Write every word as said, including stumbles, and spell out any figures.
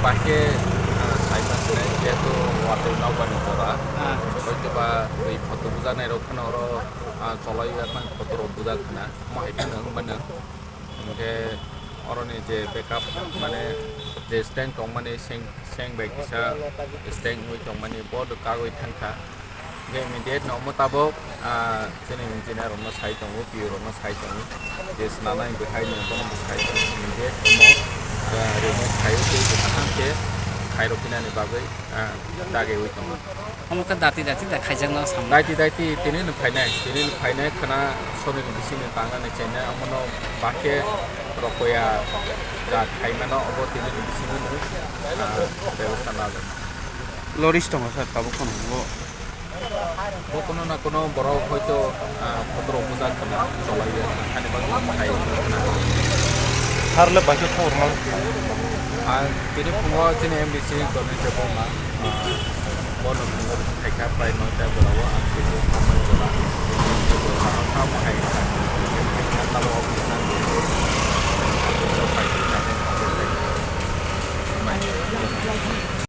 Bahai khe, ah, sai ma sinai, jehetu watwi nokbar ni jora. Ah. Hoitoba twi photo bujaknai rok phano oro, ah, cholai ya phano photo rok bujak khna. Omo hai phano wng mano. Hwnkhe oroni je backup, mane je stand tongmani seng, seng bai kisa stand wngwi tongmani bodo kagwi thangkha. Hwnkhe immediate no omo tabok, ah, chini engineer rokno sai tongo, P O rokno sai tongo. Je swnamnai bwkhai ni bono bo sai tongo. Immediate omo, ah, remove khaiwi tei bwkhakang khe khairok hinani bagwi, ah, dagiwi tongo. Omo khe dati dati da khaijakna samung. Daiti daiti tini no phainai, tini no phainai khwna sori ni bising ni tangnani chainai, omono bahai khe rokoya ja khaimano obo tini ni bising ni, ah, bebostha nalai. Loris tongo sir, tabuk kono bo. Bo kono na kono borok hoito, ah, photo rok bujak khwna cholai ya, ani bagwi khai khwna. Sir le bai khe khobor ma. Ang tini phungo chini M D C Ganesh Debbarma, ah, bono phungo phaikha prai noita jora o ang tini phungo jora. Ang kha khai kha. Ang tamo office nang. Ang tamo khai khai.